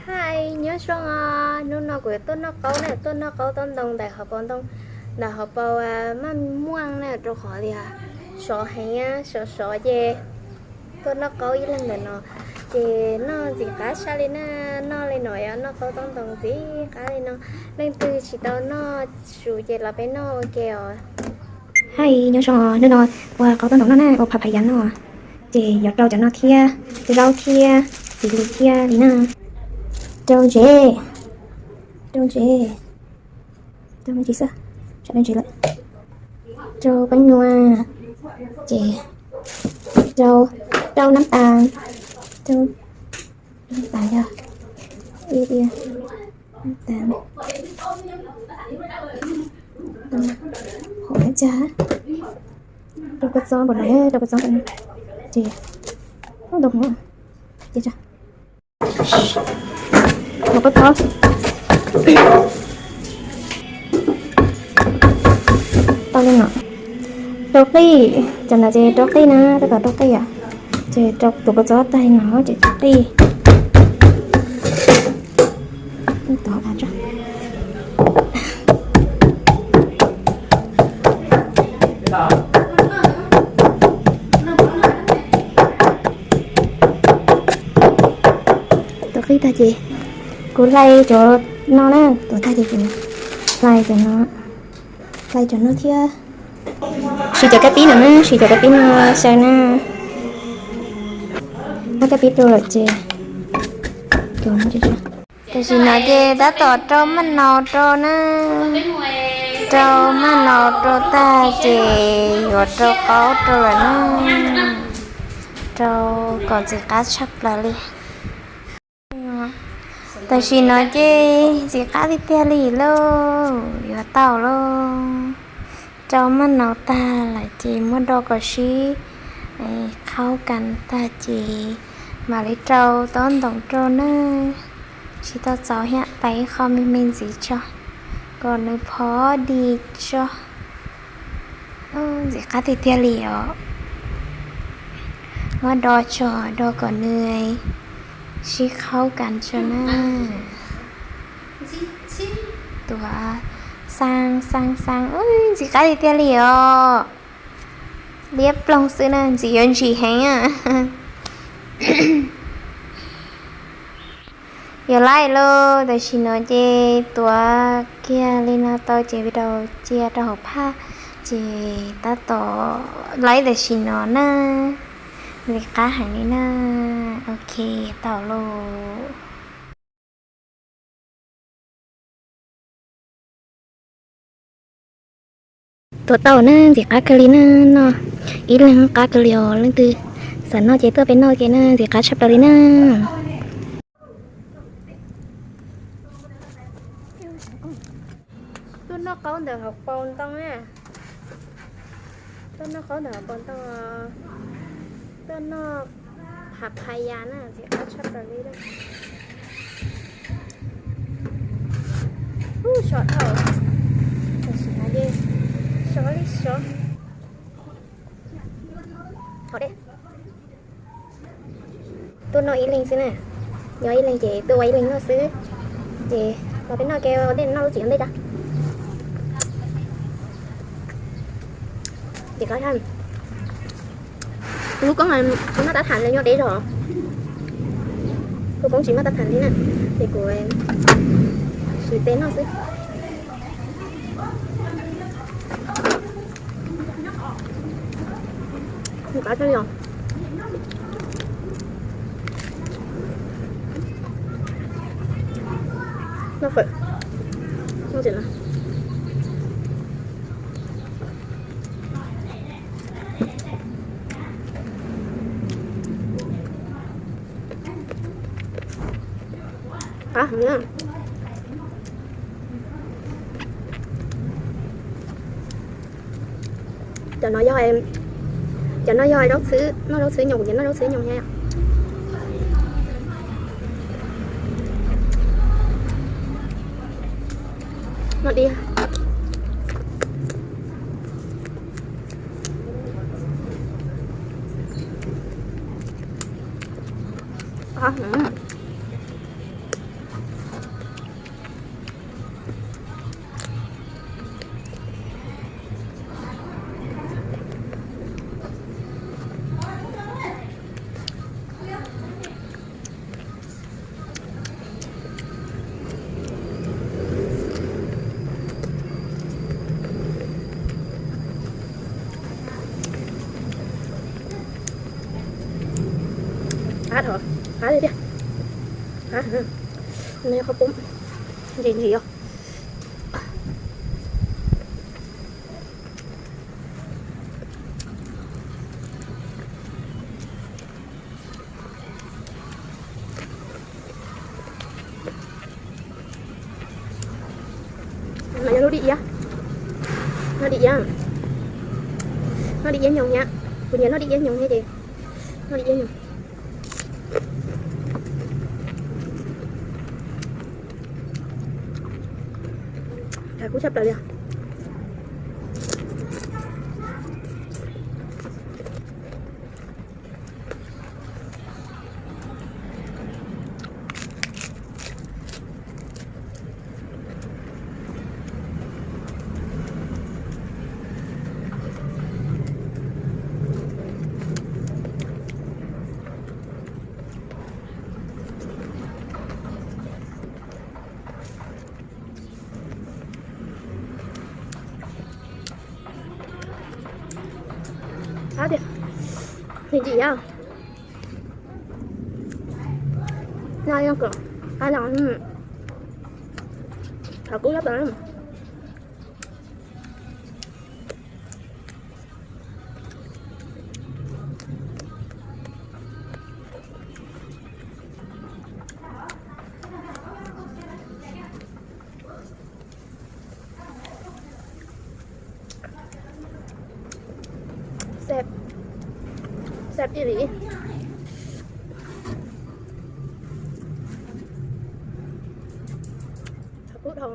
Hais nyob zoo os, hnub no kuv tuaj noj qaub na, tuaj noj qaub taub ntoo ntawm hauv paus ntoo, ntawm hauv paus maj muaj na, rau qhov tias sov heev, sov sov ces tuaj noj qaub ib leeg ntawm no, ces noj ntxim qab tshaj li na, noj li no yog noj qaub taub ntoo ntxim qab li no. Leej twg tsis tau noj su ces los peb noj ua ke os. Hais nyob zoo, hnub no ua qaub taub ntoo noj na, ua pha phas yas noj, ces yuav rau cov no thiab, zaub thiab, txiv lws thiab li na. Rau ntsev, rau ntsev, rau me ntsis xwb, tsam rau ntsev lawm. Rau peeb nua, ces rau, rau nab tas, rau nab tas yog ib diav nab tas, hov cas rau kua txob npaum no, rau kua txob npaum no, ces ntau heev, ces rau kua txob tau li no. Rau qij, cov ntawd ces rau qij na, tab tom rau qij os. Ces rau tus kua txob tag li no ces rau qij. Rau qij tag ces kuv hlais cov no na, tuav tag ces kuv hlais cov no, hlais cov no thiab. Siv cov kab pib no na, siv cov kab pib no xyaw na. Muab kab pib rau lawm ces, tam sim no ces tab tom rau maj naus rau na, rau maj naus rau tag ces yuav rau qaub rau lawm na, rau kom ntxim qab tshaj plaws li. Tam sim no ces ntxim qab tiag tiag li lauj, yuav tau lauj. Rau maj naus tag lawm ces muab do kom sib qhaub kas tag ces mam li rau taub ntoos rau na. Tsis tau txaus thiab, pais ib qho me me ntxiv tso, kom nws phov di tso. Ntxim qab tiag tiag li os. Muab do tso, do kom nws sib qhaub kas tso na. Tuav xaa xaa xaa, ntxim qab tiag tiag li os. Liab ploog xwb na, ntxim yuav ntsim heev. Yog laib lauj, tam sim no ces tuav kiag li no tau ces rau cia rau hauv phaj, ces tab tom laib tam sim no na, li qab heev li na. Ok, tau lauj. Tuav tau na, ntxim qab kawg li na, noj ib leeg qab kawg li os. Leej twg xav noj ces tuaj peb noj ke na, ntxim qab tshaj plaws li na. Tuaj noj qaub ntawm hauv paus ntoo na. Tuaj noj qaub ntawm hauv paus ntoo, tuaj noj pha phaya na, ntxim qab tshaj plaws li. Ub, sov dhau. Tam sim no ces sov li sov. Hov de. Tuaj noj ib leeg xwb na, nyob ib leeg ces tuaj ua ib leeg noj xwb. Ces los peb noj ke, ua ntej noj lub txiv ua ntej tso. Ces ko, lub koob maj tab tham nyob deb zog, lub koob tsis maj tab tham li na, ces kuv siv tes noj xwb. Nws qab kawg li os. Noj fawm, noj tsev no. Qab heev na. Cov no yog, cov no yog zaub txhwb, noj zaub txhwb nyoos, kuv nyob noj zaub txhwb nyoos thiab. Noj dib. Qab heev. Qab li tiag. Qab, no yog qhov poob ntsim ntsim os. No yog lub dib iab. Noj dib iab, noj dib iab nyoos thiab. Kuv nyiam noj dib iab nyoos thiab ces noj dib iab nyoos. Kub tshaj plaws li os. Qab tiag, ntsim ntsim thiab. No yog kom qab los, qhov kub tshaj plaws. Xav, xav ib li. Qhov kub dhau.